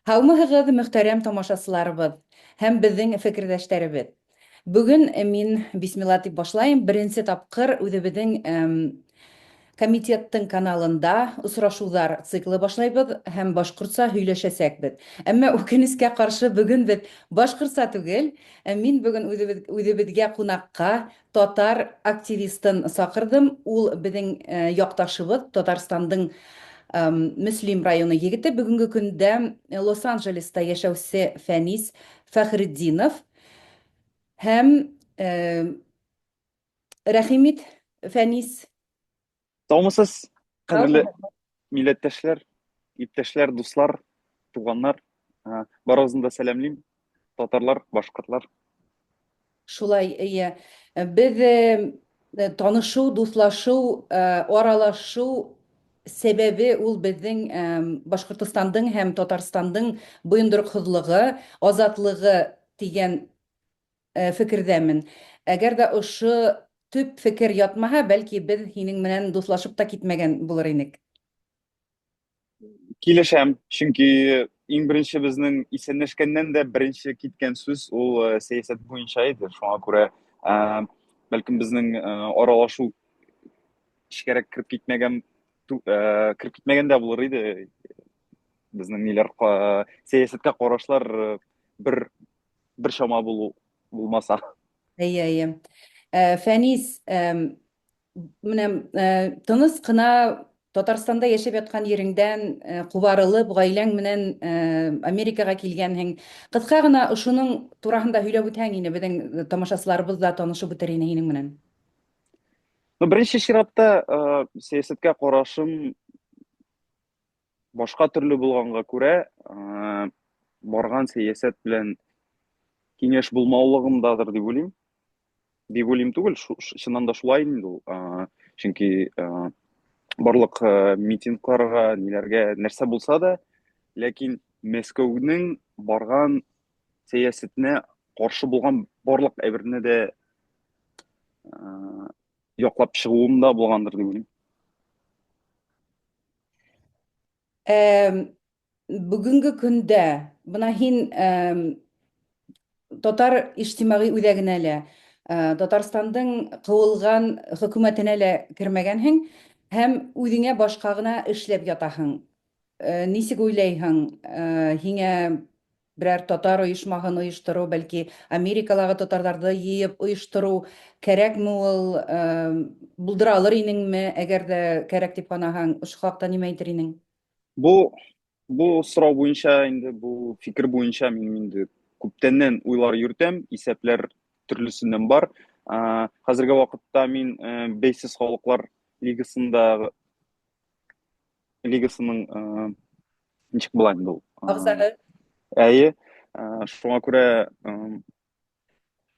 Һаумыһығыҙ, мөхтәрәм тамашасыларыбыҙ һәм беҙҙең фекерҙәштәребеҙ. Бөгөн мин бисмилла дип башлайым. Беренсе тапҡыр үҙебеҙҙең комитеттың каналында осрашыуҙар циклы башлайбыҙ һәм башҡортса һөйләшәсәкбеҙ. Әммә үкенескә ҡаршы бөгөн беҙ башҡортса түгел, мин бөгөн үҙебеҙ, үҙебеҙгә ҡунаҡҡа татар активистын саҡырҙым. Ул беҙҙең яҡташыбыҙ, Татарстандың Мөслим районы егете, бөгөнгө көндә Лос-Анджелеста йәшәүсе Фәнис Фәхретдинов. Һәм рәхим ит, Фәнис. Саумысыз, кадерле милләттәшләр, иптәшләр, дуслар, туганнар. Барыгызны да сәламлим. Татарлар, башкортлар. Шулай, әйе. Без танышу, дуслашу, аралашу сәбәбе ул безнең Башкортостандың һәм Татарстандың боендырыксызлыгы, азатлыгы дигән фекерҙәмен. Әгәр ҙә ошо төп фекер ятмаһа, бәлки беҙ һинең менән дуҫлашып та китмәгән булыр инек. Килешәм, чөнки иң беренче безнең исәнләшкәннән дә беренче киткән сүз ул сәясәт буенча иде. Шуңа күрә, бәлкем безнең аралашу эчкәрәк кереп китмәгән кереп китмәгән дә булыр иде. Безнең ниләр сәясәткә карашлар бер бер чама булу булмаса. Әйе, әйе. Фәнис, менә тыныс кына Татарстанда яшәп яткан ереңдән кубарылып, гаиләң менән Америкага килгәнһең. Кыска гына ошоның тураһында һөйләп үтһәң ине, безнең тамашасыларыбыз да танышып үтер ине һинең менән. Ну, беренче чиратта сәясәткә карашым башка төрле булганга күрә, барган сәясәт белән киңәш булмаулыгымдадыр дип уйлыйм. Дип уйлыйм түгел, чыннан да шулай инде ул. Чөнки барлык митингларга, ниләргә, нәрсә булса да, ләкин Мәскәүнең барган сәясәтенә каршы булган барлык әйберне дә яклап чыгуым да булгандыр дип уйлыйм. Бүгенге көндә бына һин татар иҗтимагый үзәгенә лә, Татарстандың куылган хөкүмәтенә лә кермәгәнһең һәм үзеңә башка гына эшләп ятаһың. Ничек уйлайһың, һиңә берәр татар оешмаһын оештыру, бәлки Америкалагы татарларды йыйып оештыру кәрәкме ул, булдыра алыр инеңме, әгәр дә кәрәк дип санаһаң, ошо хакта нимә әйтер инең? Бу бу сорау буенча инде бу фикер буенча мин инде күптәннән уйлар йөртәм, исәпләр төрлесеннән бар. Хәзерге вакытта мин Бәйсез халыклар лигасында лигасының ничек була инде ул? Әгъзасы. Әйе, шуңа күрә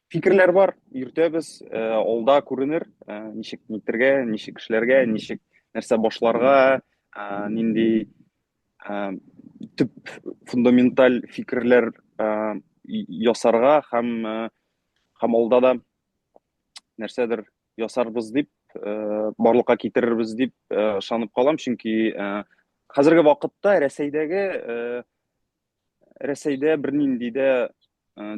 фикерләр бар, йөртәбез, алда күренер, ничек нитергә, ничек эшләргә, ничек нәрсә башларга, нинди төп фундаменталь фикерләр ясарга һәм һәм алда да нәрсәдер ясарбыз дип, барлыкка китерербез дип ышанып калам, чөнки хәзерге вакытта Рәсәйдәге Рәсәйдә бернинди дә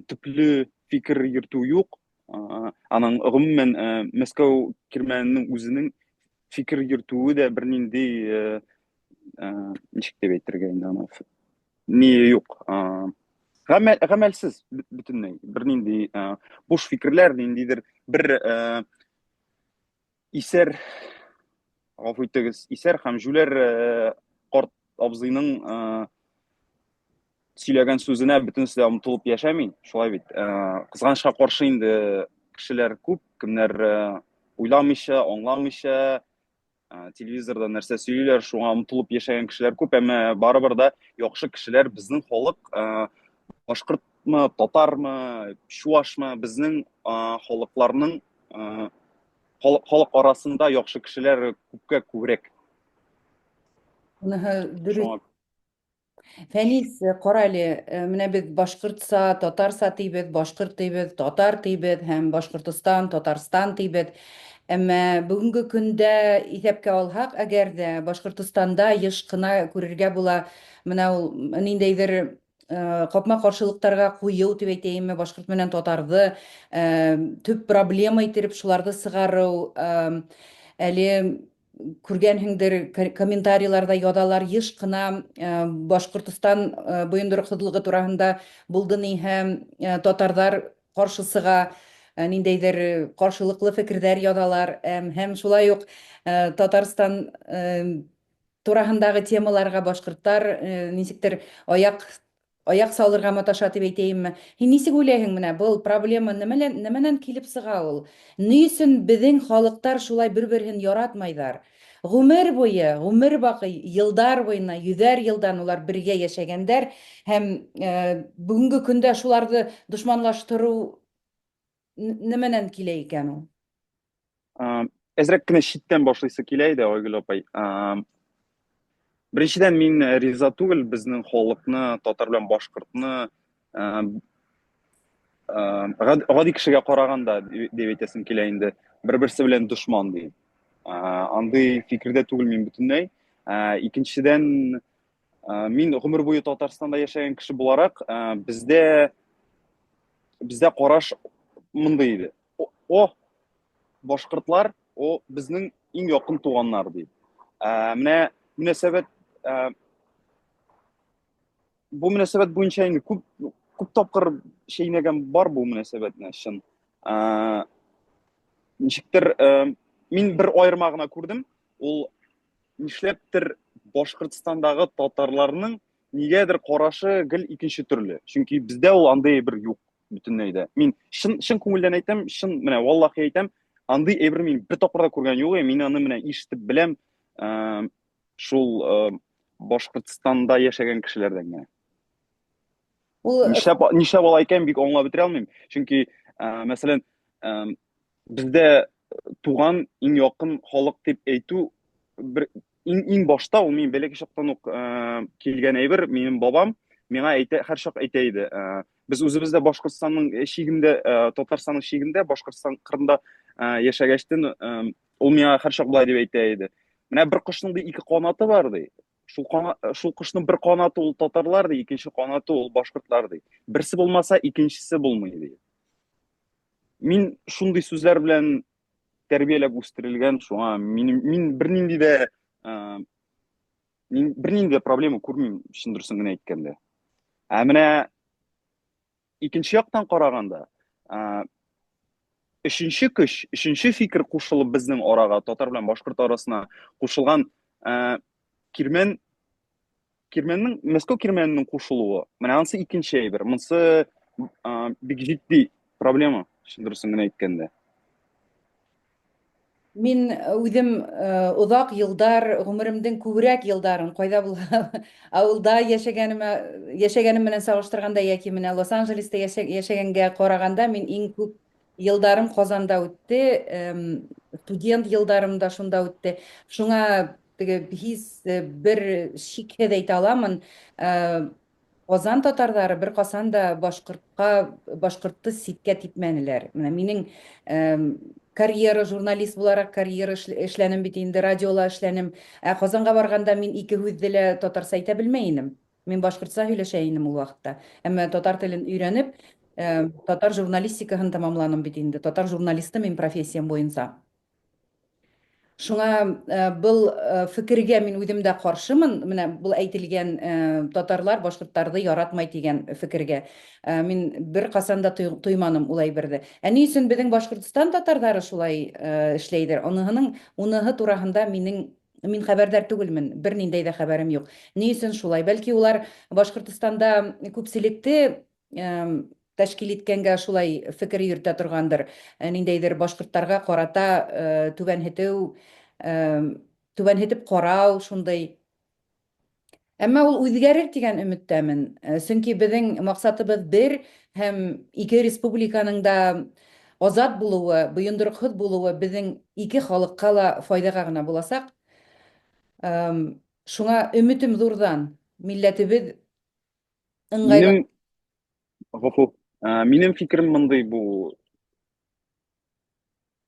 төпле фикер йөртү юк. Аның гомумән Мәскәү кирмәненең үзенең фикер йөртүе дә бернинди ничек дип әйтергә инде аны ни юк. Гамәл, гамәлсез бөтенләй. Бернинди буш фикерләр, ниндидер бер исәр, гафу итегез, исәр һәм җүләр карт абзыйның сөйләгән сүзенә бөтенесе дә омтылып яшәми, шулай бит. Кызганычка каршы инде кешеләр күп, кемнәр уйламыйча, аңламыйча, телевизорда нәрсә сөйлиләр, шуңа омтылып яшәгән кешеләр күп, әмма барыбер да яхшы кешеләр безнең халык, башкортмы, татармы, чуашмы, безнең халыкларның халык арасында яхшы кешеләр күпкә күбрәк. Моныһы дөрес. Фәнис, кара әле, менә без башкортса, татарса дибез, башкорт дибез, татар дибез һәм Башкортостан, Татарстан дибез. Әмма бүгенге көндә исәпкә алһак, әгәр дә Башкортостанда еш кына күрергә була, менә ул ниндәйдер капма-каршылыктарга кую дип әйтәемме, башкорт менән татарҙы төп проблема иттереп шуларҙы сығарыу. Әле күргәнһеңдер, комментарийларда яҙалар еш кына Башҡортостан бойондороҡһоҙлоғо тураһында булды ни һәм татарҙар каршы сыға, ниндәйҙер ҡаршылыҡлы фекерҙәр яҙалар һәм шулай уҡ Татарстан тураһындағы темаларға башҡорттар нисектер аяҡ салырға маташа дип әйтәйемме. Һин нисек уйлайһың, менә был проблема нәмәнән килеп сыға ул? Ни өсөн беҙҙең халыҡтар шулай бер-береһен яратмайҙар? Ғүмер буйы, ғүмер баҡый, йылдар буйына, йөҙәр йылдан улар бергә йәшәгәндәр һәм бөгөнгө көндә шуларҙы дошманлаштырыу нәмәнән килә икән ул? Әҙерәк кенә читтән башлыйсы килә иде, Айгөл апай. Беренседән, мин риза түгел безнең халыкны, татар белән башкортны гади кешегә караганда дип әйтәсем килә инде, бер-берсе белән дошман дип. Андый фикердә түгел мин бөтенләй. Икенчедән, мин гомер буе Татарстанда яшәгән кеше буларак, бездә караш мондый иде. О, башкортлар, о, безнең иң якын туганнар ди. Менә мөнәсәбәт, бу мөнәсәбәт буенча инде күп күп тапкыр чәйнәгән бар бу мөнәсәбәтне чын. Ничектер мин бер аерма гына күрдем. Ул нишләптер Башкортстандагы татарларның нигәдер карашы гел икенче төрле. Чөнки бездә ул андый әйбер юк бөтенләй дә. Мин чын чын күңелдән әйтәм, чын менә валлахи әйтәм, андый әйбер мин бер тапкыр да күргән юк. Мин аны менә ишетеп беләм, шул Башкортстанда яшәгән кешеләрдән генә. Ул Нишләп алай икән, бик аңлап бетерә алмыйм. Чөнки, мәсәлән, бездә туган иң якын халык дип әйтү бер иң башта ул мин бәләкәй чактан ук килгән әйбер. Минем бабам миңа әйтә, һәрчак әйтә иде. Без үзебез дә Башкортстанның чигендә, Татарстанның чигендә, Башкортстан кырында яшәгәчтен, ул миңа һәрчак болай дип әйтә иде. Менә бер кошның ди ике канаты бар ди. Шул кошның бер канаты ул татарлар ди, икенче канаты ул башкортлар ди. Берсе булмаса, икенчесе булмый ди. Мин шундый сүзләр белән тәрбияләп үстерелгән, шуңа мин бернинди дә мин бернинди дә проблема күрмим, чын дөресен генә әйткәндә. Ә менә икенче яктан караганда, өченче көч, өченче фикер кушылып безнең арага, татар белән башкорт арасына кушылган Кирмән, Кирмәннең, Мәскәү Кирмәненең кушылуы. Менә анысы икенче әйбер. Монысы бик җитди проблема, чын дөресен генә әйткәндә. Мин үзем озак елдар, гомеремнең күбрәк елдарын кайда булган, авылда яшәгәнемә, яшәгәнем белән чагыштырганда яки менә Лос-Анджелеста яшәгәнгә караганда мин иң күп елдарым Казанда үтте, студент елдарым да шунда үтте. Шуңа теге һис бер шикһез әйтә аламын, Казан татарлары бер касан да башкортка, башкортты ситкә типмәнеләр. Менә минең карьера журналист буларак карьера эшләнем бит инде, радиола эшләнем. Ә Казанга барганда мин ике һүз дә татарча әйтә белмәй инем. Мин башкортча һөйләшә инем ул вакытта. Әмма татар телен өйрәнеп, татар журналистикаһын тәмамланым бит инде. Татар журналисты мин профессиям буенча. Шуңа был фикергә мин үзем дә каршымын. Менә был әйтелгән татарлар башкортларны яратмай дигән фикергә. Мин бер касан да тойманым ул әйберне. Ә ни өчен безнең Башкортстан татарлары шулай эшләйдер? Оныһының уныһы тураһында мин хәбәрдар түгелмен, берниндәй дә хәбәрем юк. Ни өчен шулай? Бәлки улар Башкортстанда күпселекте тәшкил иткәнгә шулай фикер йөртә торгандыр. Ниндәйдер башкортларга карата түбәнһетү, түбәнһетеп карау шундый. Әмма ул үзгәрер дигән өметтәмен. Чөнки безнең максатыбыз бер һәм ике республиканың да азат булуы, боендырыксыз булуы безнең ике халыкка ла файдага гына буласак. Шуңа өметем зурдан. Милләтебез ыңгайлы. Минем гафу, минем фикерем мондый бу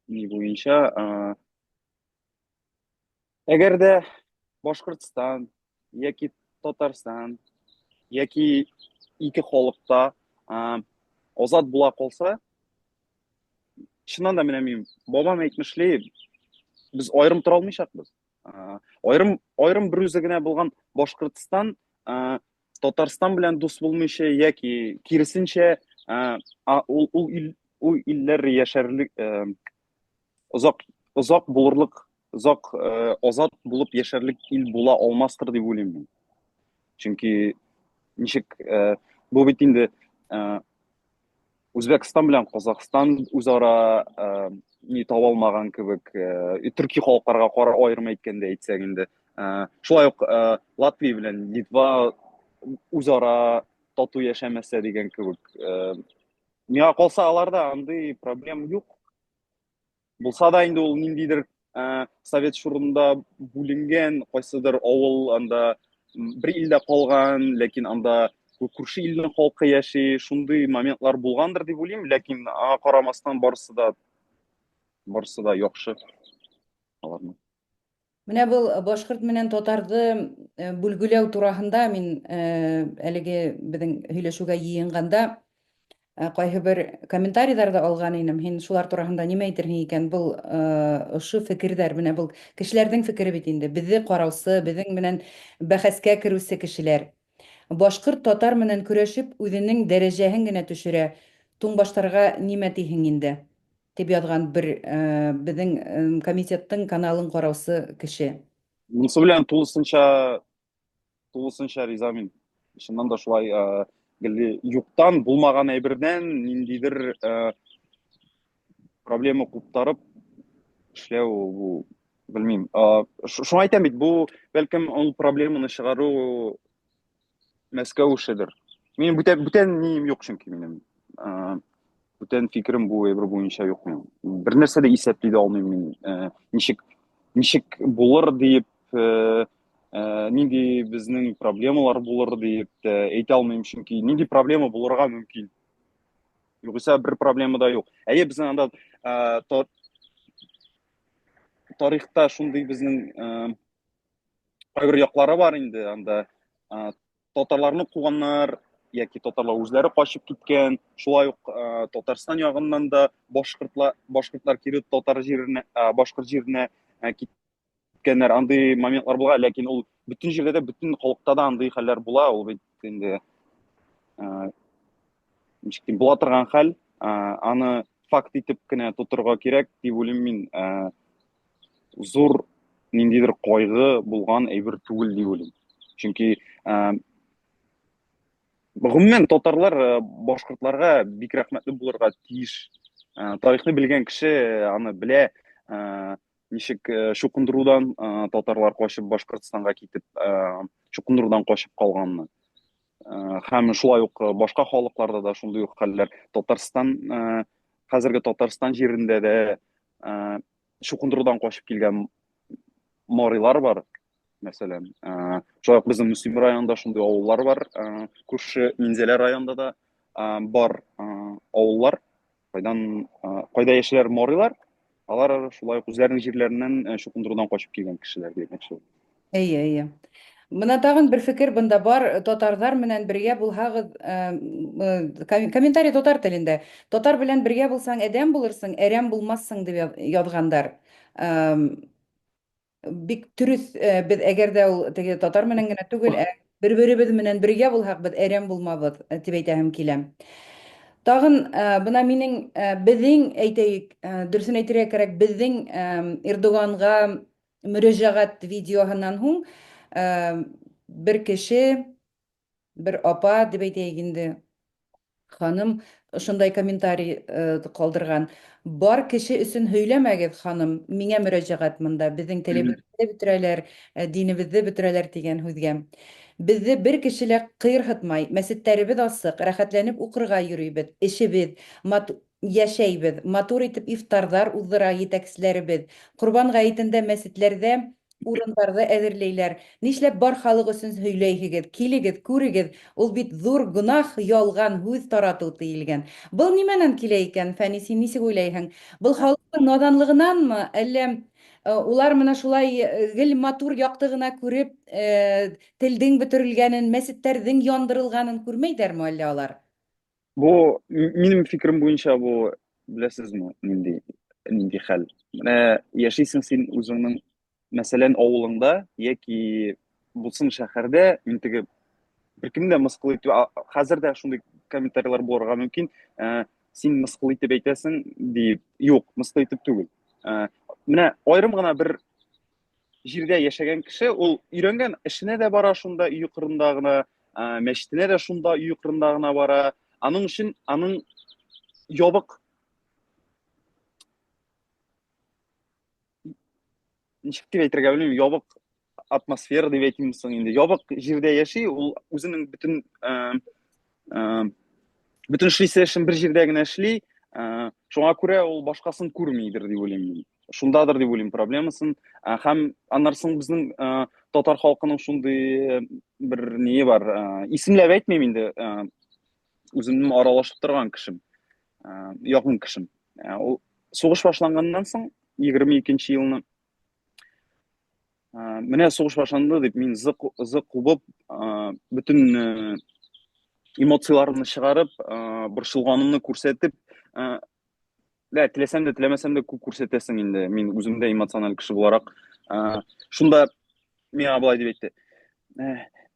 ни буенча, әгәр дә Башкортстан яки Татарстан яки ике халык та азат була калса, чыннан да менә мин бабам әйтмешли, без аерым тора алмыйчакбыз. Аерым аерым бер үзе генә булган Башкортстан Татарстан белән дус булмыйча яки киресенчә, ул ул ил ул илләр яшәрлек озак озак булырлык, озак азат булып яшәрлек ил була алмастыр дип уйлыйм мин. Чөнки ничек бу бит инде Үзбәкстан белән Казахстан үзара ни таба алмаган кебек, төрки халыкларга кара аерым әйткәндә әйтсәк инде. Шулай ук Латвия белән Литва үзара тату яшәмәсә дигән кебек. Миңа калса, аларда андый проблем юк. Булса да инде ул ниндидер совет чорында бүленгән кайсыдыр авыл анда бер илдә калган, ләкин анда күрше илнең халкы яши, шундый моментлар булгандыр дип уйлыйм, ләкин аңа карамастан барысы да барысы да яхшы аларның. Менә был башкорт менән татарны бүлгүләү тураһында мин әлеге безнең һөйләшүгә йыенганда кайһы бер комментарийлар да алган инем. Һин шулар тураһында нимә әйтерһең икән? Был ошо фикерҙәр, менә был кешеләрҙең фикере бит инде. Беҙҙе ҡараусы, беҙҙең менән бәхәскә керүсе кешеләр. Башкорт татар менән көрәшеп үзенең дәрәҗәһен генә төшерә. Туңбаштарга нимә тиһең инде? Дип язган бер безнең комитеттың каналын караучы кеше. Монысы белән тулысынча тулысынча риза мин. Чыннан да шулай гел юктан булмаган әйбердән ниндидер проблема куптарып эшләү бу белмим. Шуңа әйтәм бит, бу бәлкем ул проблеманы чыгару Мәскәү эшедер. Минем бүтән бүтән нием юк чөнки минем. Бүтән фикерем бу әйбер буенча юк минем. Бер нәрсә дә исәпли дә алмыйм мин. Ничек ничек булыр диеп, нинди безнең проблемалар булыр диеп тә әйтә алмыйм, чөнки нинди проблема булырга мөмкин. Югыйсә бер проблема да юк. Әйе, безнең анда тарихта шундый безнең кайбер яклары бар инде анда татарларны куганнар яки татарлар үзләре качып киткән шулай ук Татарстан ягыннан да башкортлар башкортлар кире татар җиренә башкорт җиренә киткәннәр андый моментлар булган ләкин ул бөтен җирдә дә бөтен халыкта да андый хәлләр була ул бит инде ничек дим була торган хәл аны факт итеп кенә тотырга кирәк дип уйлыйм мин зур ниндидер кайгы булган әйбер түгел дип уйлыйм. Чөнки гомумән татарлар башкортларга бик рәхмәтле булырга тиеш. Тарихны белгән кеше аны белә, ничек чукындырудан татарлар качып Башкортстанга китеп, чукындырудан качып калганны. Һәм шулай ук башка халыкларда да шундый ук хәлләр. Татарстан, хәзерге Татарстан җирендә дә чукындырудан качып килгән марилар бар, мәсәлән. Шулай ук безнең Мөслим районында шундый авыллар бар. Күрше Минзәлә районында да бар авыллар. Кайдан кайда яшиләр марилар? Алар шулай ук үзләренең җирләреннән чукындырудан качып килгән кешеләр димәкче. Әйе, әйе. Менә тагын бер фикер бында бар, татарлар менән бергә булһагыз, комментарий татар телендә. Татар белән бергә булсаң, адәм булырсың, әрәм булмассың дип язгандар. Бик дөрес, без әгәр дә ул теге татар менән генә түгел, ә бер-беребез менән бергә булһак, без әрәм булмабыз, дип әйтәһем килә. Тагын бына минең безнең әйтәйек, дөресен әйтергә кирәк, безнең Эрдоганга мөрәҗәгать видеоһыннан һуң бер кеше, бер апа дип әйтәйек инде, ханым шундай комментарий калдырган. Бар кеше өчен һөйләмәгез, ханым, миңа мөрәҗәгать монда, безнең телебезне бетерәләр, динебезне бетерәләр дигән һүзгә. Безне бер кеше лә кыерһытмай, мәсетләребез асык, рәхәтләнеп укырга йөрибез, эшебез, Яшәйбез, матур итеп ифтарлар уздыра етәкчеләребез. Корбан гаетендә мәчетләрдә урыннарны әзерләйләр. Нишләп бар халык өчен һөйләйһегез? Килегез, күрегез, ул бит зур гөнаһ, ялган һүз тарату диелгән. Был нимәнән килә икән, Фәнис, син ничек уйлайһың? Был халыкның наданлыгынанмы, әллә Улар менә шулай гел матур якты гына күреп, телдең бөтерелгәнен, мәсеттәрҙең яндырылғанын күрмәйҙәрме әллә алар? Бу минем фикерем буенча бу беләсезме, нинди нинди хәл. Менә яшисең син үзеңнең, мәсәлән, авылыңда яки булсын шәһәрдә, мин теге беркемне дә мыскыл итү, хәзер дә шундый комментарийлар булырга мөмкин. Син мыскыл итеп әйтәсең дип. Юк, мыскыл итеп түгел. Менә аерым гына бер җирдә яшәгән кеше, ул өйрәнгән эшенә дә бара шунда өе кырында гына, мәчетенә дә шунда өе кырында гына бара. Аның өчен аның ябык ничек дип әйтергә белмим, ябык атмосфера дип әйтимме соң инде. Ябык җирдә яши, ул үзенең бөтен бөтен эшлисе эшен бер җирдә генә эшли. Шуңа күрә ул башкасын күрмидер дип уйлыйм мин. Шундадыр дип уйлыйм проблемасын. Һәм аннан соң безнең татар халкының шундый бер ние бар. Исемләп әйтмим инде, үземнең аралашып торган кешем, якын кешем. Ул сугыш башланганнан соң 22 елны менә сугыш башланды дип мин зык зык кубып, бөтен эмоцияләрымны чыгарып, борчылганымны күрсәтеп, дә теләсәм дә теләмәсәм дә күп күрсәтәсең инде. Мин үзем дә эмоциональ кеше буларак, шунда миңа болай дип әйтте.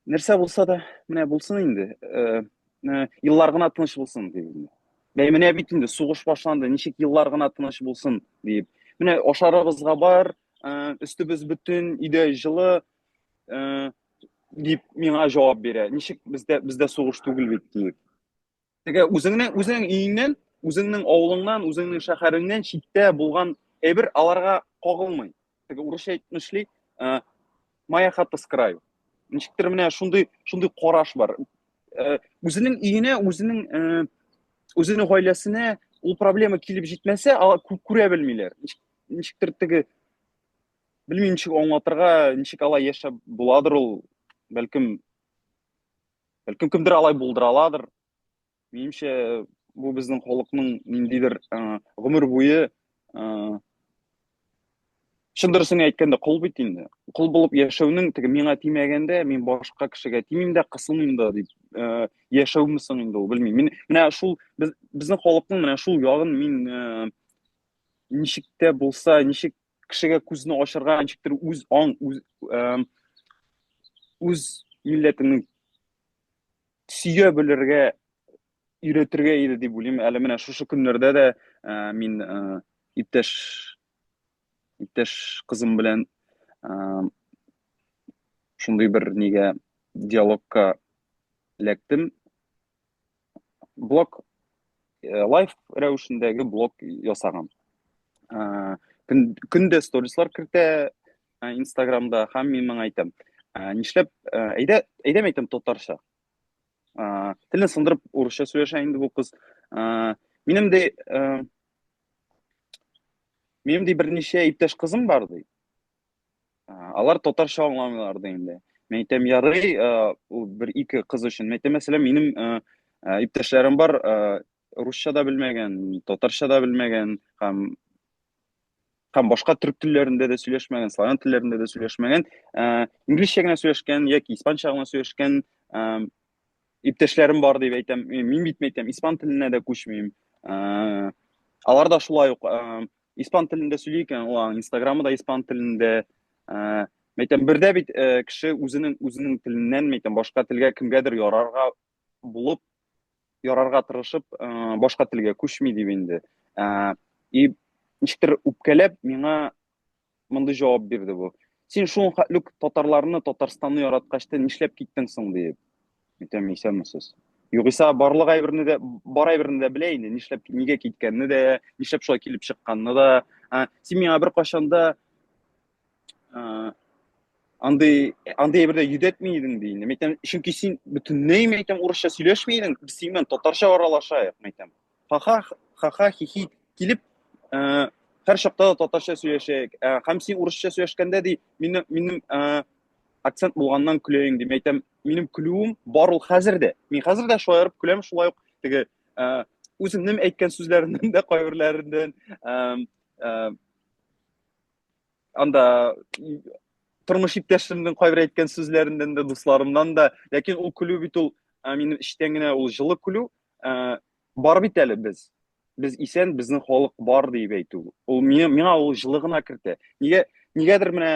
Нәрсә булса да, менә булсын инде. Еллар гына тыныч булсын дип. Бәй, менә бит инде сугыш башланды, ничек еллар гына тыныч булсын дип. Менә ашарыбызга бар, өстебез бөтен, өйдә җылы, дип миңа җавап бирә. Ничек бездә сугыш түгел бит дип. Теге үзеңнең үзеңнең өеңнән, үзеңнең авылыңнан, үзеңнең шәһәреңнән читтә булган әйбер аларга кагылмый. Теге урысча әйтмешли, моя хата с краю. Ничектер менә шундый шундый караш бар. Үзенең өенә, үзенең үзенең гаиләсенә ул проблема килеп җитмәсә, алар күрә белмиләр. Ничектер теге белмим ничек аңлатырга, ничек алай яшәп буладыр ул, бәлкем бәлкем кемдер алай булдыра аладыр. Минемчә, бу безнең халыкның ниндидер гомер буе чын дөресен әйткәндә кол бит инде. Кол булып яшәүнең теге миңа тимәгәндә мин башка кешегә тимим дә, кысылмыйм да дип яшәүме соң инде ул, белмим. Мин менә шул безнең халыкның менә шул ягын мин ничек тә булса, ничек кешегә күзне ачырга, ничектер үз аң, үз үз милләтеңне сөя белергә өйрәтергә иде дип уйлыйм. Әле менә шушы көннәрдә дә мин иптәш иптәш кызым белән шундый бер нигә диалогка эләктем. Блог лайф рәвешендәге блог ясаган. Көн көндә сторислар кертә Инстаграмда һәм мин моңа әйтәм. Нишләп әйдә, әйдә әйтәм татарча. Телен сындырып урысча сөйләшә инде бу кыз. Минем дә минем дә берничә иптәш кызым бар ди. Алар татарча аңламыйлар ди инде. Мин әйтәм, ярый, ул бер ике кыз өчен. Мин әйтәм, мәсәлән, минем иптәшләрем бар, русча да белмәгән, татарча да белмәгән һәм һәм башка төрк телләрендә дә сөйләшмәгән, славян телләрендә дә сөйләшмәгән, инглизчә генә сөйләшкән яки испанча гына сөйләшкән иптәшләрем бар дип әйтәм. Мин бит әйтәм, испан теленә дә күчмим. Алар да шулай ук испан телендә сөйли икән, ул аның инстаграмы да испан телендә. Әйтәм, бердә бит кеше үзенең үзенең теленнән, әйтәм, башка телгә кемгәдер ярарга булып, ярарга тырышып, башка телгә күчми дип инде. И ничектер үпкәләп миңа мондый җавап бирде бу. Син шул хәтле үк татарларны, Татарстанны яраткач та нишләп киттең соң диеп. Әйтәм, исәнмесез. Югыйсә барлык әйберне дә, бар әйберне дә белә инде, нишләп, нигә киткәнне дә, нишләп шулай килеп чыкканны да. Син миңа беркайчан да андый андый әйбердә йөдәтми идең ди инде. Әйтәм, чөнки син бөтенләй, мин әйтәм, урысча сөйләшми идең, без синең белән татарча аралашайык, мин әйтәм. Ха-ха, ха-ха, хи-хи килеп, һәр чакта да татарча сөйләшәйек. Һәм син урысча сөйләшкәндә ди, минем минем акцент булганнан көләең ди. Мин әйтәм, минем көлүем бар ул хәзер дә. Мин хәзер дә шаярып көләм, шулай ук теге үземнең әйткән сүзләремнән дә кайберләреннән. Анда тормыш иптәшемнең кайбер әйткән сүзләреннән дә, дусларымнан да, ләкин ул көлү бит ул минем эчтән генә ул җылы көлү. Бар бит әле без. Без исән, безнең халык бар диеп әйтү. Ул миңа ул җылы гына кертә. Нигә нигәдер менә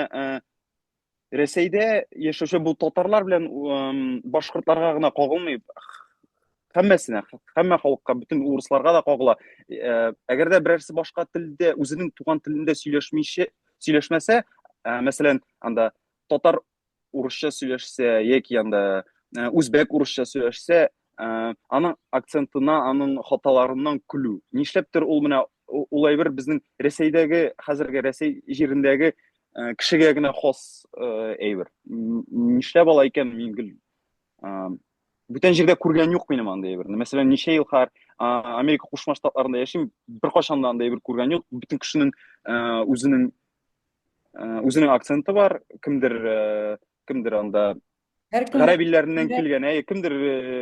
Рәсәйдә яшәүче бу татарлар белән башкортларга гына кагылмый, һәммәсенә, һәммә халыкка, бөтен урысларга да кагыла. Әгәр дә берәрсе башка телдә, үзенең туган телендә сөйләшмичә, сөйләшмәсә, мәсәлән, анда татар урысча сөйләшсә яки анда үзбәк урысча сөйләшсә, аның акцентына, аның хаталарыннан көлү. Нишләптер ул менә ул әйбер безнең Рәсәйдәге, хәзерге Рәсәй җирендәге кешегә генә хас әйбер. Нишләп алай икән, мин гел бүтән җирдә күргән юк минем андый әйберне. Мәсәлән, ничә ел хәзер Америка Кушма Штатларында яшим, беркайчан да андый әйбер күргән юк. Бөтен кешенең үзенең үзенең акценты бар, кемдер кемдер анда Һәркем гарәп илләреннән килгән, әйе, кемдер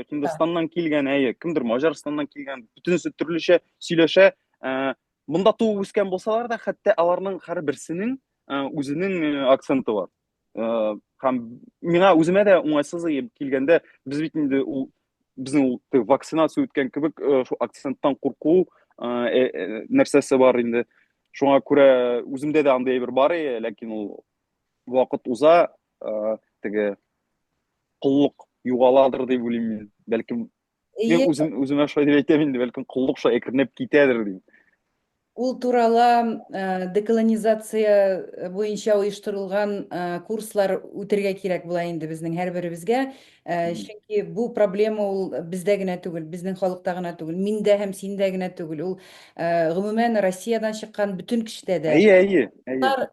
Һиндстаннан килгән, әйе, кемдер Маҗарстаннан килгән, бөтенесе төрлечә сөйләшә. Монда туып үскән булсалар да, хәтта аларның һәрберсенең үзенең акценты бар. Һәм миңа үземә дә уңайсыз килгәндә, без бит инде ул безнең ул вакцинация үткән кебек шул акценттан курку нәрсәсе бар инде. Шуңа күрә үземдә дә андый әйбер бар, ләкин ул вакыт уза, теге коллык югаладыр дип уйлыйм мин. Бәлкем мин үзем үземә шулай дип әйтәм инде, бәлкем коллык шулай әкренләп китәдер дим. Ул турала деколонизация буенча оештырылган курслар үтергә кирәк була инде безнең һәрберебезгә. Чөнки бу проблема ул бездә генә түгел, безнең халыкта гына түгел, миндә һәм синдә генә түгел. Ул гомумән Россиядән чыккан бөтен кешедә дә. Әйе, әйе, әйе.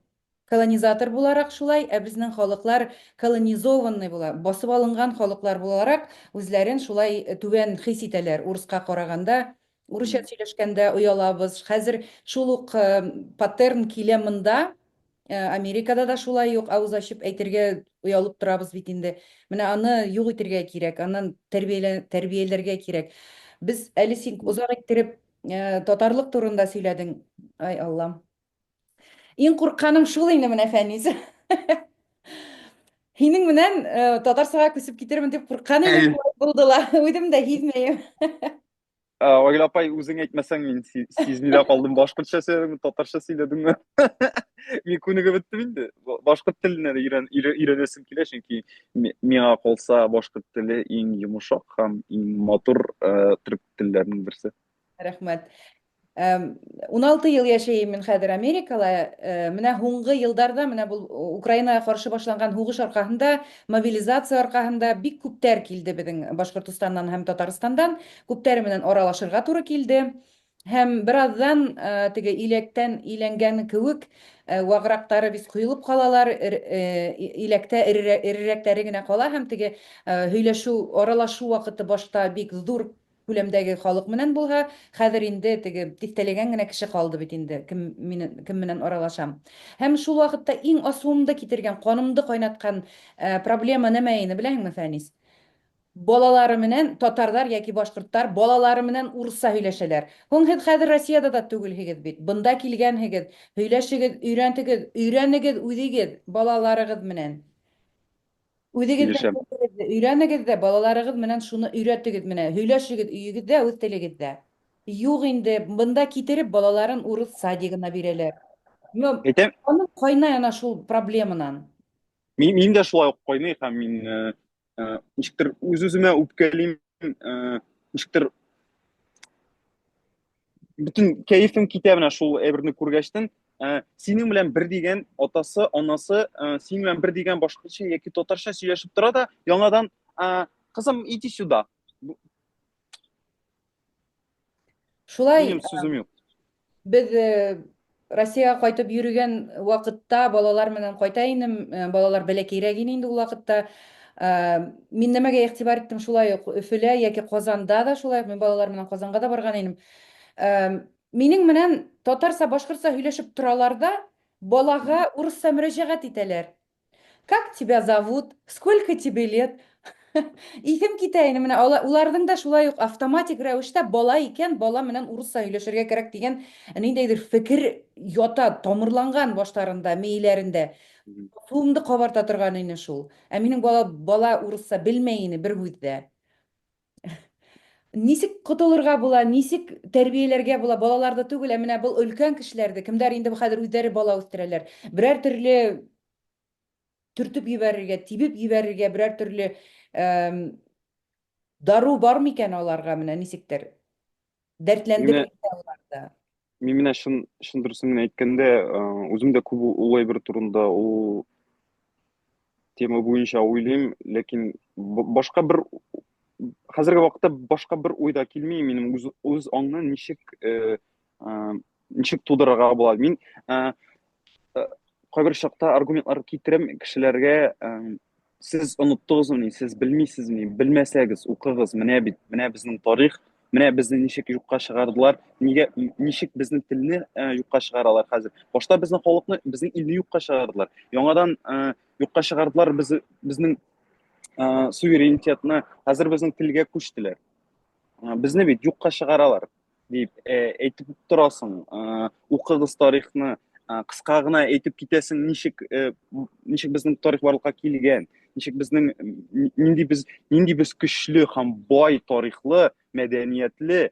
Колонизатор буларак шулай, ә безнең халыклар колонизованный була, басып алынган халыклар буларак үзләрен шулай түбән хис итәләр, урыска караганда, урысча сөйләшкәндә оялабыз. Хәзер шул ук паттерн килә монда, Америкада да шулай ук авыз ачып әйтергә оялып торабыз бит инде. Менә аны юк итергә кирәк, аннан тәрбияләргә кирәк. Без әле син озак иттереп татарлык турында сөйләдең. Ай Аллам. Иң курыкканым шул инде менә, Фәнис. Һинең менән татарчага күчеп китермен дип курыккан идем, булды ла. Үзем дә һизмәем. Айгөл апай, үзең әйтмәсәң, мин сизми дә калдым. Башкортча сөйләдеңме, татарча сөйләдеңме? Мин күнегеп беттем инде. Башкорт теленә дә өйрәнәсем килә, чөнки миңа калса башкорт теле иң йомшак һәм иң матур төрек телләренең берсе. Рәхмәт. 16 ел яшәйм мин хәзер Америкала. Менә һуңгы елдарда, менә бу Украинага каршы башланган һугыш аркасында, мобилизация аркасында бик күптәр килде безнең Башкортостаннан һәм Татарстаннан. Күптәре белән аралашырга туры килде. Һәм бераздан теге иләктән иләнгән кебек ваграктары бит коелып калалар, иләктә эрерәкләре генә кала һәм теге һөйләшү, аралашу вакыты башта бик зур күләмдәге халык менән булһа, хәзер инде теге тиктәләгән генә кеше калды бит инде, кем мине, кем менән аралашам. Һәм шул вакытта иң асуымды китергән, канымды кайнаткан проблема нәмә ине, беләһеңме, Фәнис? Балалары менән татарлар яки башкортлар балалары менән урысча һөйләшәләр. Һуң һез хәзер Россиядә дә түгелһегез бит, бында килгәнһегез, һөйләшегез, өйрәнтегез, өйрәнегез үзегез балаларыгыз менән. Үзегезнең Килешәм. телегезне өйрәнегез дә, балаларыгыз менән шуны өйрәтегез менә. Һөйләшегез өегездә үз телегездә. Юк инде, монда китереп балаларын урыс садигына бирәләр. Ну, Әйтәм, аның кайнай ана шул проблеманан. мин, мин дә шулай ук кайный һәм мин ничектер үз-үземә үпкәлим, ничектер бөтен кәефем китә менә шул әйберне күргәчтен. Синең белән бер дигән атасы, анасы, синең белән бер дигән башкортча яки татарча сөйләшеп тора да, яңадан, кызым, иди сюда. Шулай. Минем сүзем юк. Без Россиягә кайтып йөргән вакытта балалар белән кайта инем, балалар бәләкәйрәк иде инде ул вакытта. Мин нәмәгә игътибар иттем, шулай ук Өфөлә яки Казанда да шулай ук, мин балалар белән Казанга да барган идем. Минем белән татарча, башкортча һөйләшеп торалар да, балага урысча мөрәҗәгать итәләр. Как тебя зовут? Сколько тебе лет? Иҫем китә инде менә уларҙың да шулай уҡ автоматик рәүештә бала икән, бала менән урысса һөйләшергә кәрәк тигән ниндәйҙер фекер ята, тамырланған баштарында, мейеләрендә. Асыуымды ҡабарта торған ине шул. Ә минең бала бала урысса белмәй ине бер һүҙ ҙә. Нисек котолорға була, нисек тәрбиәләргә була балаларҙы түгел, ә менә был өлкән кешеләрҙе, кемдәр инде хәҙер үҙҙәре бала үҫтерәләр. Берәр төрлө төртөп ебәрергә, тибеп ебәрергә берәр төрлө дарыу бар микән аларга менә нисектер? Дәртләндерергә аларҙы. Мин менә чын чын дөресен генә әйткәндә, үзем дә күп ул әйбер турында, ул тема буенча уйлыйм, ләкин башка бер хәзерге вакытта башка бер уй да килми минем үз үз аңны ничек ничек тудырырга була. Мин кайбер чакта аргументлар китерәм кешеләргә, сез оныттыгызмыни, сез белмисезмени, белмәсәгез, укыгыз, менә бит, менә безнең тарих, менә безне ничек юкка чыгардылар, нигә, ничек безнең телне юкка чыгаралар хәзер. Башта безнең халыкны, безнең илне юкка чыгардылар. Яңадан юкка чыгардылар без, безнең суверенитетны, хәзер безнең телгә күчтеләр. Безне бит юкка чыгаралар дип әйтеп торасың. Укыгыз тарихны, кыска гына әйтеп китәсең, ничек ничек безнең тарих барлыкка килгән, ничек безнең нинди без нинди без көчле һәм бай тарихлы, мәдәниятле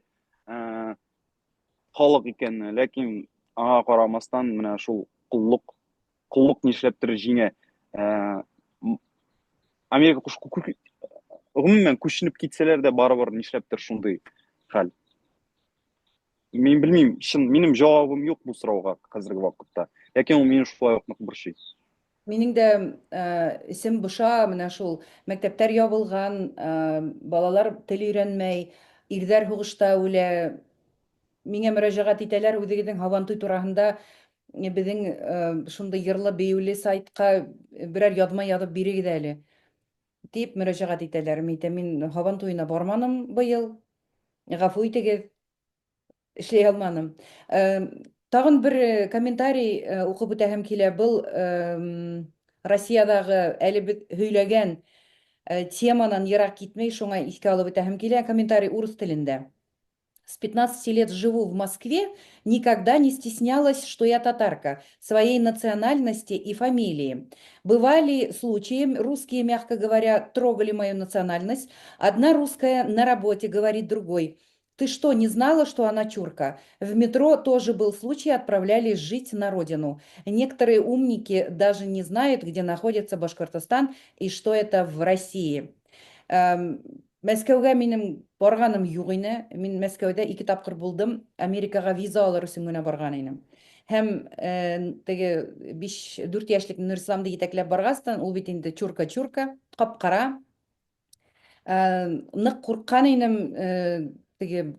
халык икәнне. Ләкин аңа карамастан менә шул коллык коллык нишләптер җиңә. Америка гомумән күченеп китсәләр дә барыбер нишләптер шундый хәл. Мин белмим, чын минем җавабым юк бу сорауга хәзерге вакытта. Ләкин ул мине шулай ук нык борчый. Минең дә эчем боша, менә шул мәктәпләр ябылган, балалар тел өйрәнмәй, ирҙәр һуғышта үлә. Миңә мөрәҗәгать итәләр, үҙегеҙҙең һабантуй тураһында беҙҙең шундай йырлы-бейеүле сайтҡа берәр яҙма яҙып бирегеҙ әле дип мөрәҗәгать итәләр. Мин әйтәм, мин һабан туена барманым быел, гафу итегеҙ, эшләй алманым. Тағын бер комментарий уҡып үтәһем килә. Был Россиядагы әле беҙ һөйләгән теманан йыраҡ китмәй, шуңа иҫкә алып үтәһем килә. Комментарий урыҫ телендә. С 15 лет живу в Москве, никогда не стеснялась, что я татарка, своей национальности и фамилии. Бывали случаи, русские, мягко говоря, трогали мою национальность. Одна русская на работе говорит другой: «Ты что, не знала, что она чурка?» В метро тоже был случай, отправляли жить на родину. Некоторые умники даже не знают, где находится Башкортостан и что это в России. Мәскәүгә минем барганым юк ине. Мин Мәскәүдә ике тапкыр булдым. Америкага виза алыр өчен генә барган идем. Һәм теге 5-4 яшьлек Нурисламды җитәкләп баргастан, ул бит инде чурка-чурка, кап-кара. Нык курккан идем, теге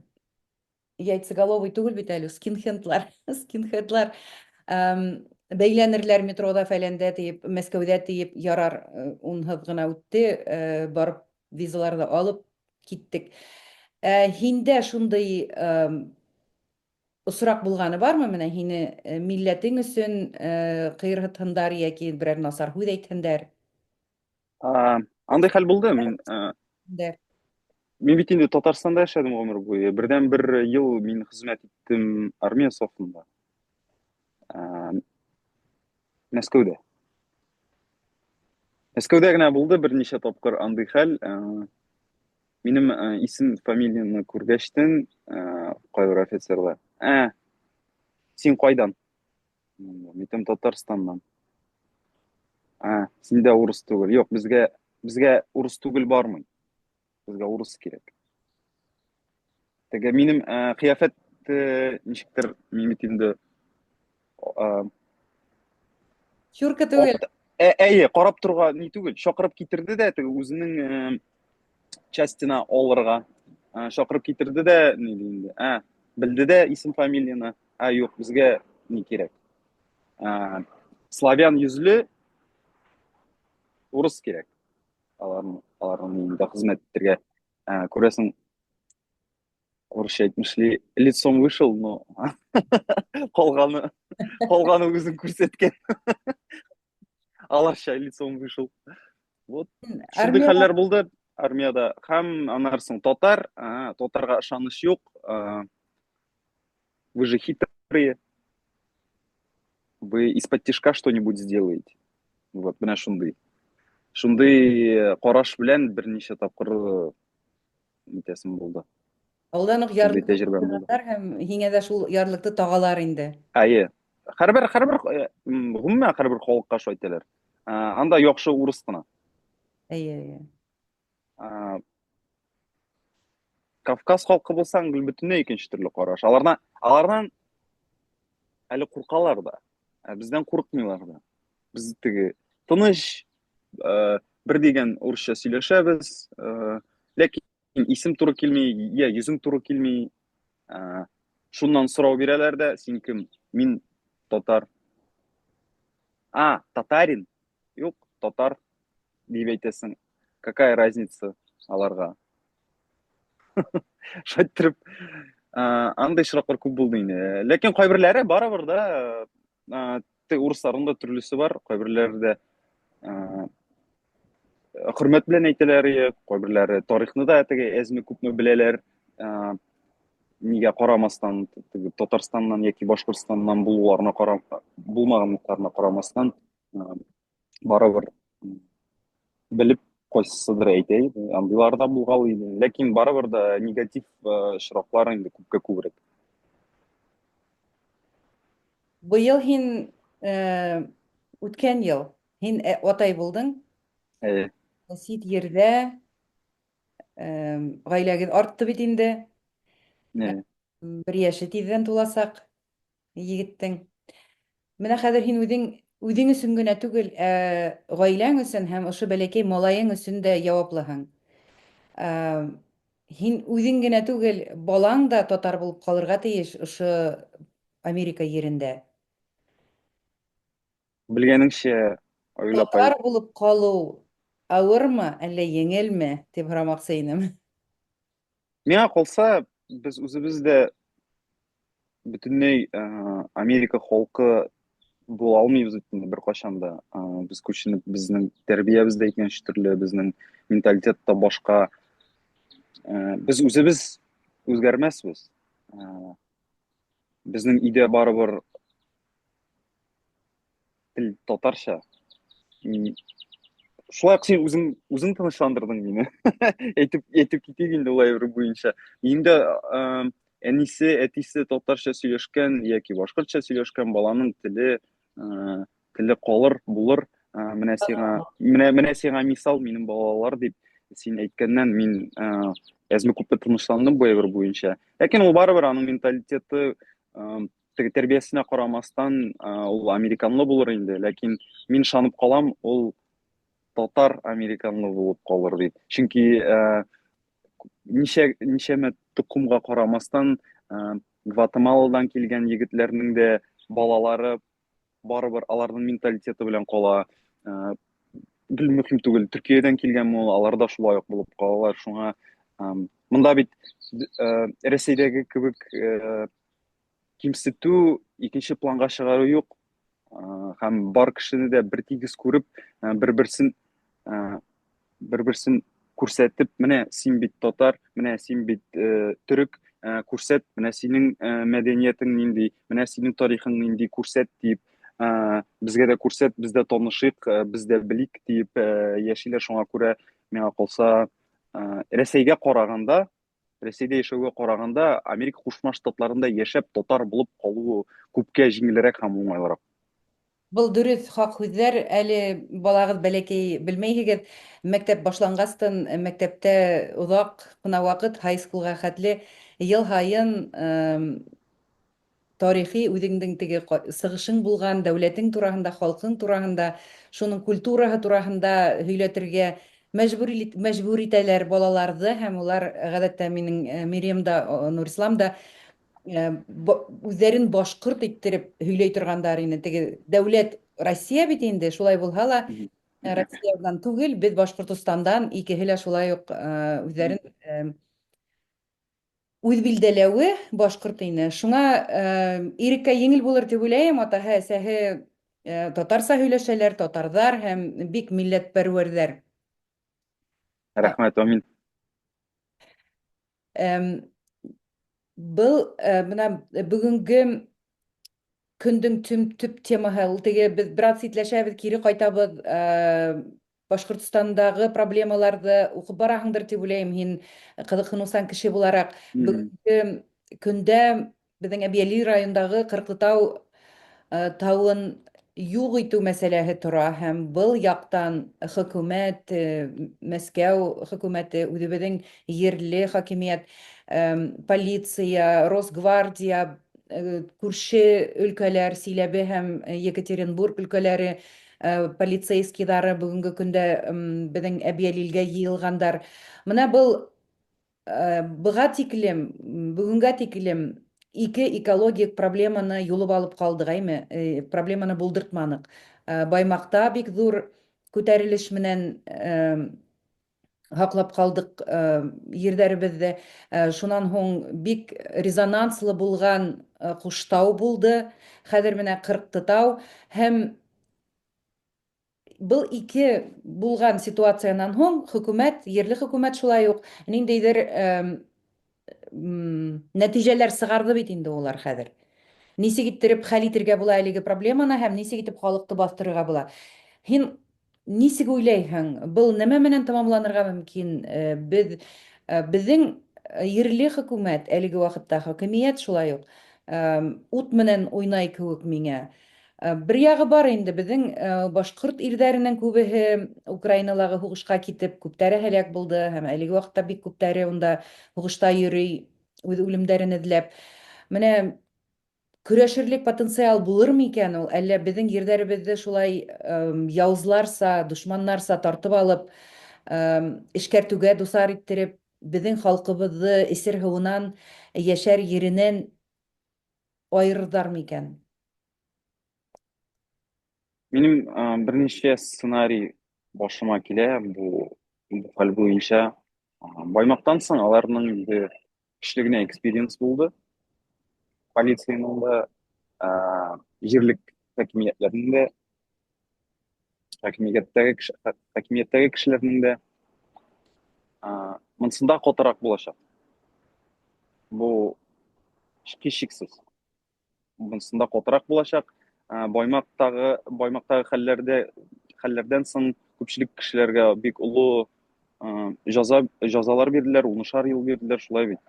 яйцеголовый түгел бит әле, скинхедлар, скинхедлар бәйләнерләр метрода фәләндә диеп, Мәскәүдә диеп, ярар, унһыз гына үтте, барып визаларны алып киттек. Һиндә шундый осрак булганы бармы? Менә һине милләтең өчен кыерһытһындар яки берәр насар һүҙ әйтһендәр? Андай хәл булды. Мин мин бит инде Татарстанда яшәдем гомер буе. Бердән бер ел мин хезмәт иттем армия сафында. Мәскәүдә. Мәскәүдә генә булды берничә тапкыр андый хәл. Минем исем, фамилияны күргәчтен, кайбер офицерлар: "Ә, син кайдан?" Мин әйтәм, Татарстаннан. Ә, син дә урыс түгел. Юк, безгә безгә урыс түгел бармый. Безгә урыс кирәк. Теге минем кыяфәт ничектер мин бит инде Чурка түгел. Әйе, карап торга ни түгел, чакырып китерде дә теге үзенең частина алырга чакырып китерде дә, ни ди инде. Ә, белде дә исем фамилияны. Ә, юк, безгә ни кирәк. Славян йөзле урыс кирәк. Аларның аларның инде хезмәт итәргә. Күрәсең, урысча әйтмешли, лицом вышел, но калганы калганы үзен күрсәткән. Аларча лицом вышел. Вот. Шундый хәлләр булды. армиядә һәм аннары соң татар, татарга ышаныч юк, вы же хитрые, вы из-под тишка что-нибудь сделаете. Вот, менә шундый. Шундый караш белән берничә тапкыр нитәсем булды. Алдан ук Шундый ярлык тәҗрибәм булды. куйганнар һәм һиңә дә шул ярлыкты тагалар инде. Әйе. Һәрбер, һәрбер, гомумән һәрбер халыкка шулай әйтәләр. Анда яхшы урыс кына. Әйе, әйе. Кавказ халкы булсаң, гел бөтенләй икенче төрле караш. Алардан, алардан әле куркалар да. Ә бездән курыкмыйлар да. Без теге тыныч, бер дигән урысча сөйләшәбез, ләкин исем туры килми, я йөзең туры килми. Шуннан сорау бирәләр дә, син кем? Мин татар. А, татарин. Юк, татар дип әйтәсең. Какая разница аларга? Шулай иттереп, андый очраклар күп булды инде. Ләкин кайберләре барыбер да, урысларның да төрлесе бар, кайберләре дә хөрмәт белән әйтәләр, кайберләре тарихны да теге әзме күпме беләләр, нигә карамастан, теге Татарстаннан яки Башкортстаннан булуларына карам, булмаганлыкларына карамастан, барыбер белеп кайсысыдыр әйтә иде, андыйлар да булгалый иде. Ләкин барыбер да негатив очраклар инде күпкә күбрәк. Быел һин, үткән ел һин атай булдың. Әйе. Чит җирдә гаиләгез артты бит инде. Әйе. Бер яше тиздән туласак егеттең. Менә хәзер һин үзең үзең өчен генә түгел, ә гаиләң өчен һәм ошо бәләкәй малаең өчен дә җаваплыһың. Һин үзең генә түгел, балаң да татар булып калырга тиеш ошо Америка җирендә. Белгәнеңчә, Айгөл апай. Татар булып калу авырмы, әллә җиңелме, дип һорамакчы идем. Миңа калса, без үзебез дә бөтенләй Америка халкы була алмыйбыз бит инде беркайчан да. Без күченеп, безнең тәрбиябез дә икенче төрле, безнең менталитет та башка. Без үзебез үзгәрмәсбез. Безнең өйдә барыбер тел татарча. Шулай ук син үзең үзең тынычландырдың мине. Әйтеп әйтеп китик инде улай бер буенча. Минем әнисе, әтисе татарча сөйләшкән яки башкортча сөйләшкән баланың теле теле калыр, булыр. Менә сиңа менә менә сиңа мисал минем балалар дип син әйткәннән мин әзме күпме тынычландым бу әйбер буенча. Ләкин ул барыбер аның менталитеты теге тәрбиясенә карамастан, ул американлы булыр инде, ләкин мин ышанып калам, ул татар американлы булып калыр дип. Чөнки ничә ничәмә токымга карамастан, Гватемаладан килгән егетләрнең дә балалары барыбер аларның менталитеты белән кала. Гел мөһим түгел, Төркиядән килгәнме ул, алар да шулай ук булып калалар. Шуңа монда бит Рәсәйдәге кебек кимсетү, икенче планга чыгару юк. Һәм бар кешене дә бер тигез күреп, бер-берсен бер-берсен күрсәтеп, менә син бит татар, менә син бит төрек, күрсәт, менә синең мәдәниятең нинди, менә синең тарихың нинди, күрсәт дип, безгә дә күрсәт, без дә танышыйк, без дә белик дип яшиләр. Шуңа күрә миңа калса, Рәсәйгә караганда, Рәсәйдә яшәүгә караганда, Америка Кушма Штатларында яшәп татар булып калу күпкә җиңелрәк һәм уңайлырак. Был дөрес, хак һүзләр. Әле балагыз бәләкәй, белмәйһегез. Мәктәп башлангастын, мәктәптә озак кына вакыт, high school-га хәтле, ел һаен тарихи үзеңнең теге сыгышың булган дәүләтең тураһында, халкың тураһында, шуның культураһы тураһында һөйләтергә мәҗбүр мәҗбүр итәләр балаларны һәм улар гадәттә минем Мирьям да, Нурислам да үзләрен башкорт иттереп һөйләй торгандар ине. Теге дәүләт Россия бит инде, шулай булһа ла, Россиядән түгел, без Башкортостандан, икеһе лә шулай ук үзләрен үз билдәләве башкорт ине. Шуңа Иреккә җиңел булыр дип уйлаем, атаһы, әсәһе татарча һөйләшәләр, татардар һәм бик милләтпәрвәрләр. Рәхмәт, амин. Был бына бөгөнгө көндөң төп темаһы ул теге беҙ бераз ситләшәбеҙ, кире ҡайтабыҙ. Башҡортостандағы проблемаларҙы уҡып бараһыңдыр тип уйлайым, һин ҡыҙыҡһыныусан кеше булараҡ. Бөгөнгө көндә беҙҙең Әбйәлил райондағы Ҡырҡлытау тауын юҡ итеү мәсьәләһе тора һәм был яҡтан хөкүмәт, Мәскәү хөкүмәте, үҙебеҙҙең ерле хакимиәт, полиция, Росгвардия, күрше өлкәләр, Силәбе һәм Екатеринбург өлкәләре полицейскийҙары бөгөнгө көндә беҙҙең Әбйәлилгә йыйылғандар. Менә был быға тиклем, бөгөнгә тиклем ике экологик проблеманы юлып алып ҡалдыҡ, әйме? Проблеманы булдыртманыҡ. Баймаҡта бик ҙур күтәрелеш менән һаҡлап ҡалдыҡ ерҙәребеҙҙе. Шунан һуң бик резонанслы булған Ҡуштау булды. Хәҙер менә Ҡырҡтытау һәм был ике булған ситуациянан һуң хөкүмәт, ерле хөкүмәт шулай уҡ ниндәйҙер нәтижәләр сығарҙы бит инде улар хәҙер. Нисек иттереп хәл итергә була әлеге проблеманы һәм нисек итеп халыҡты баҫтырырға була. Һин нисек уйлайһың, был нәмә менән тамамланырға мөмкин? Беҙ беҙҙең ерле хөкүмәт әлеге ваҡытта хакимиәт шулай уҡ ут менән уйнай кеүек миңә. Бер ягы бар инде, безнең башкорт ирҙәренең күбеһе Украиналағы һуғышҡа китеп, күптәре һәләк булды һәм әлеге ваҡытта бик күптәре унда һуғышта йөрөй, үҙ үлемдәрен эҙләп. Менә көрәшерлек потенциал булырмы икән ул, әллә безнең ерҙәребеҙҙе шулай яузларса, дошманнарса тартып алып, эшкәртүгә дусар иттереп, безнең халҡыбыҙҙы эсер һыуынан, йәшәр еренән айырырҙар микән? Минем берничә сценарий башыма килә бу бу хәл буенча. Баймактан соң аларның инде көчле генә experience булды. Полициянең дә, җирлек хакимиятләренең дә, хакимияттәге хакимияттәге кешеләрнең дә. Монсында катырак булачак. Бу һичшиксез. Монсында катырак булачак. Баймактагы Баймактагы хәлләрдә хәлләрдән соң күпчелек кешеләргә бик олы җаза җазалар бирделәр, унышар ел бирделәр, шулай бит.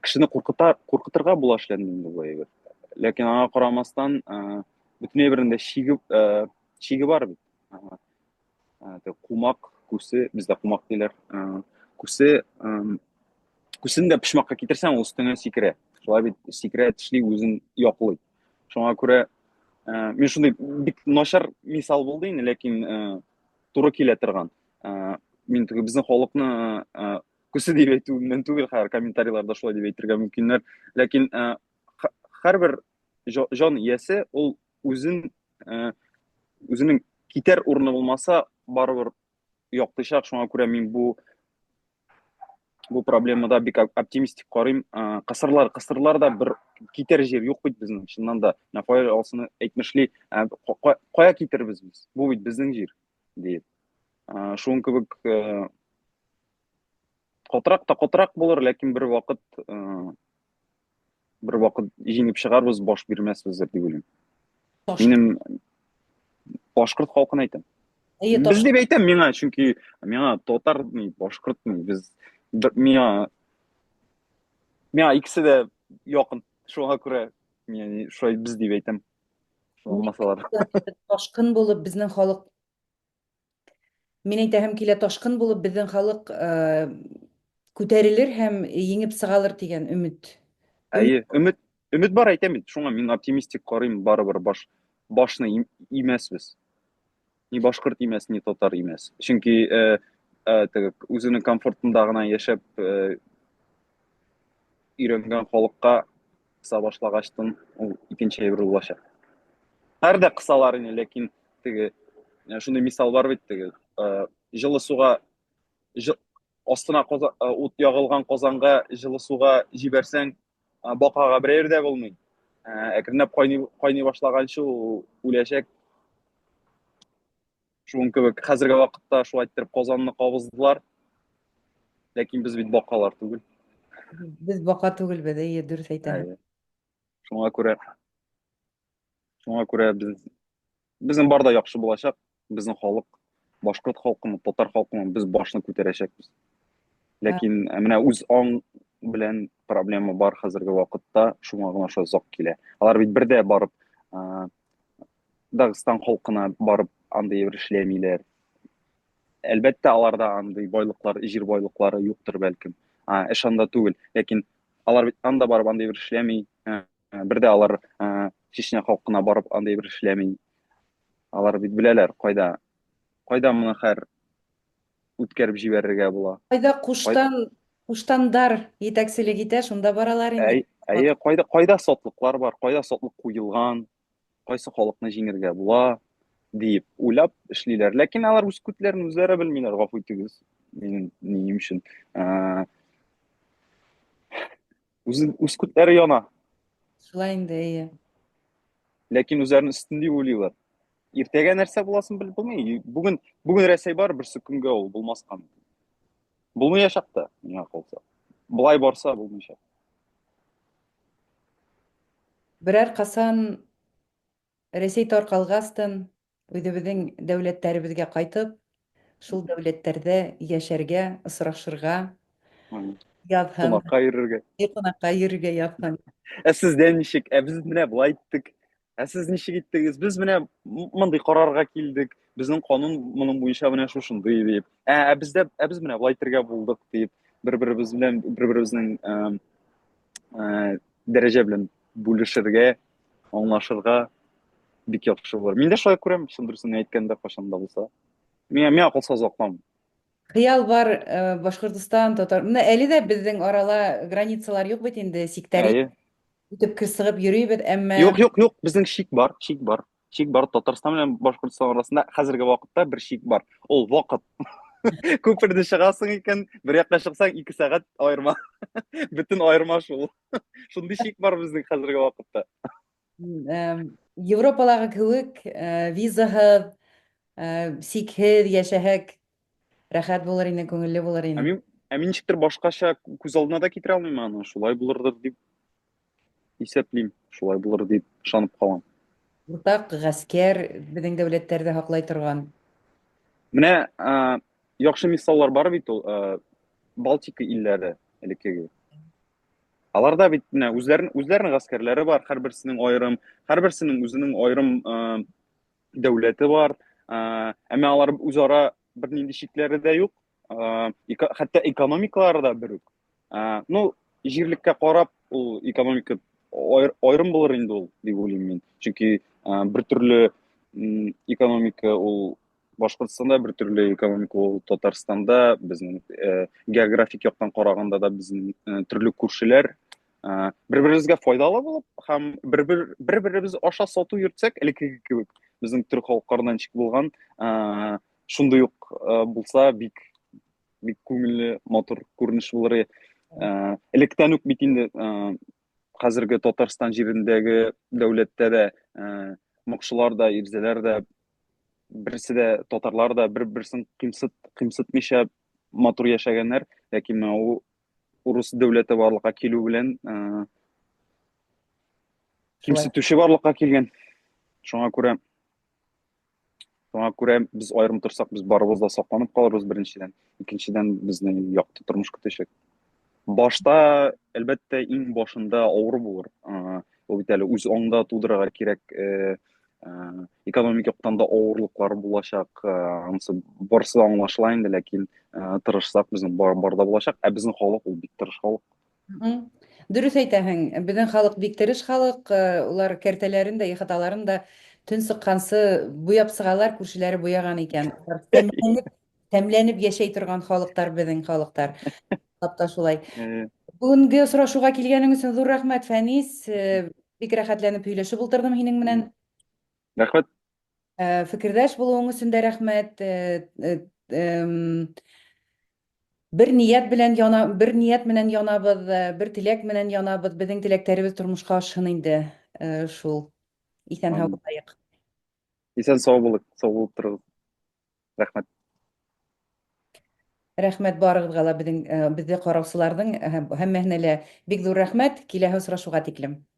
Кешене куркыта куркытырга була эшләнде инде бу әйбер. Ләкин аңа карамастан, бөтен әйбернең дә чиге чиге бар бит. Кумак, күсе, бездә кумак диләр. Күсе күсен дә почмакка китерсәң, ул өстеңә сикерә. Шулай бит, сикерә, тешли, үзен яклый. Шуңа күрә мин шундый бик начар мисал булды инде, ләкин туры килә торган. Мин теге безнең халыкны күсе дип әйтүемнән түгел, хәзер комментарийларда шулай дип әйтергә мөмкиннәр. Ләкин һәрбер җан иясе ул үзен үзенең китәр урыны булмаса, барыбер яктыйчак. Шуңа күрә мин бу бу проблемада бик оптимистик карыйм. Кысырлар, кысырлар да бер китәр җир юк бит безнең. Чыннан да, менә Фаил Алсыны әйтмешли, кая китербез без? Бу бит безнең җир, диеп. Шуның кебек катырак та катырак булыр, ләкин бер вакыт бер вакыт җиңеп чыгарбыз, баш бирмәсбез дип уйлыйм. Минем башкорт халкын әйтәм. Әйе, Без дип әйтәм миңа, чөнки миңа татар ни, башкорт ни, без миңа миңа икесе дә якын. Шуңа күрә мин шулай без дип әйтәм. Алмасалар. Ташкын булып безнең халык Мин әйтәһем килә, ташкын булып безнең халык күтәрелер һәм еңеп сыгалыр дигән өмет. Әйе, өмет өмет бар әйтәм бит. Шуңа мин оптимистик карыйм, барыбер баш башны имәсбез. Ни башкорт имәс, ни татар имәс. Чөнки э, э, теге үзенең комфортында гына яшәп э, өйрәнгән халыкка кыса башлагачтын ул икенче әйбер булачак. Һәр дә кысалар инде, ләкин теге шундый мисал бар бит теге җылы суга астына ут ягылган казанга җылы суга җибәрсәң, бакага берәр дә булмый. Әкренләп кайный, кайный башлаганчы ул үләчәк. Шуның кебек хәзерге вакытта шулай иттереп Казанны кабыздылар. Ләкин без бит бакалар түгел. Без бака түгелбез, әйе, дөрес әйтәсең. Әйе. Шуңа күрә шуңа күрә без безнең бар да яхшы булачак. Безнең халык, башкорт халкымы, татар халкымы, без башны күтәрәчәкбез. Ләкин э, менә үз аң белән проблема бар хәзерге вакытта, шуңа гына шулай озак килә. Алар бит бер дә барып э, Дагыстан халкына барып андый әйбер эшләмиләр. Әлбәттә, аларда андый байлыклар, җир байлыклары юктыр бәлкем. А, эш анда түгел. Ләкин алар бит анда барып андый әйбер эшләми. Э, бер дә алар э, Чечня халкына барып андый әйбер эшләми. Алар бит беләләр, кайда кайда моны хәр үткәреп җибәрергә була. Кайда куштан, куштандар җитәкчелек итә, шунда баралар инде. Әй, әйе, кайда кайда сатлыклар бар, кайда сатлык куелган, кайсы халыкны җиңергә була диеп уйлап эшлиләр. Ләкин алар үз күтләрен үзләре белмиләр, гафу итегез минем нием өчен. Үз, үз күтләре яна. Шулай инде, әйе. Ләкин үзләрен өстен дип уйлыйлар. Иртәгә нәрсә буласын белеп булмый. Бүген бүген Рәсәй бар, берсе көнгә ул булмаска мөмкин. Булмаячак та, миңа калса. Болай барса булмаячак. Берәр касан Рәсәй таркалгастын, үзебезнең дәүләтләребезгә кайтып, шул дәүләтләрдә яшәргә, очрашырга язһын. Кунакка йөрергә. Кунакка йөрергә язһын. Ә сездә ничек? Ә без менә болай иттек. Ә сез ничек иттегез? Без менә мондый карарга килдек. Безнең канун моның буенча менә шушындый дип. Ә, ә бездә ә без менә болай итәргә булдык дип, бер-беребез белән бер-беребезнең дәрәҗә белән бүлешергә, аңлашырга бик яхшы булыр. Мин дә шулай күрәм, чын дөресен әйткәндә, кайчан да булса. Миңа миңа калса озакламый. Хыял бар, э, Башкортостан, татар. Менә әле дә безнең арала границалар юк бит инде, сиктәр Әйе. үтеп кер сыгып йөрибез, әмма Юк, юк, юк, безнең шик бар, шик бар. Шик бар, Татарстан белән Башкортстан арасында хәзерге вакытта бер шик бар. Ул вакыт. Күперне чыгасың икән, бер якка чыксаң, 2 сәгать аерма. Бөтен аерма шул. Шундый шик бар безнең хәзерге вакытта. Европалагы кебек э, визаһыз, э, сикһез яшәһәк, рәхәт булыр иде, күңелле булыр Ә иде. мин, ә мин ничектер башкача күз алдына да китерә алмыйм аны. Шулай булырдыр дип исәплим, шулай булыр дип ышанып калам. Уртак гаскәр безнең дәүләтләрдә һаклай торган. Менә э, яхшы мисаллар бар бит ул, э, Балтика илләре элеккеге. Аларда бит менә үзләрен үзләренең гаскәрләре бар, һәрберсенең аерым, һәрберсенең үзенең аерым э, дәүләте бар. Э, әмма алар үзара бернинди чикләре дә юк. Э, хәтта экономикалары да бер үк. Э, ну, җирлеккә карап, ул экономика аерым булыр инде ул, дип уйлыйм мин. Чөнки э, бер төрле экономика ул Башкортстанда бер төрле экономика ул Татарстанда, безнең э, географик яктан караганда да безнең э, төрле күршеләр э, бер-беребезгә файдалы булып һәм бер-бер бер-беребез аша сату йөртсәк, элеккеге кебек безнең төрек халыкларына ничек булган, э, шундый ук э, булса бик бик күңелле, матур күренеш булыр. Э, электән үк бит инде э, хәзерге Татарстан җирендәге дәүләттә дә э, мокшылар да, ирзәләр дә берсе дә татарлар да бер-берсен кыймсыт кыймсытмыйча матур яшәгәннәр, ләкин менә ул урыс дәүләте барлыкка килү белән э, кимсетүче барлыкка килгән. Шуңа күрә шуңа күрә без аерым торсак, без барыбыз да сакланып калырбыз беренчедән. Икенчедән, безне якты тормыш көтәчәк. Башта, әлбәттә, иң башында авыр булыр. Ул бит әле үз аңда тудырырга кирәк, э, э, экономик яктан да авырлыклар булачак. Э, анысы барысы да аңлашыла инде, ләкин тырышсак, безнең бар, бар да булачак. Ә безнең халык ул бик тырыш халык. Дөрес әйтәһең. Безнең халык бик тырыш халык. Улар кәртәләрен дә, ихаталарын да төн сыкканчы буяп чыгалар, күршеләре буяган икән. Алар тәмләнеп, тәмләнеп яшәй торган халыктар безнең халыктар. Чынлап та шулай. Бүгенге очрашуга килгәнең өчен зур рәхмәт, Фәнис. Бик рәхәтләнеп һөйләшеп утырдым һинең белән. Рәхмәт. Фикердәш булуың өчен дә рәхмәт. Бер ният белән яна, бер ният белән янабыз, бер теләк белән янабыз. Безнең теләкләребез тормышка ашсын инде. Шул. Исән-һау булыйк. Исән сау булыйк, сау булып торыгыз. Рәхмәт. Рәхмәт барығыҙға ла, беҙҙең беҙҙе ҡараусыларҙың һәммәһенә лә бик ҙур рәхмәт. Киләһе осрашыуға тиклем.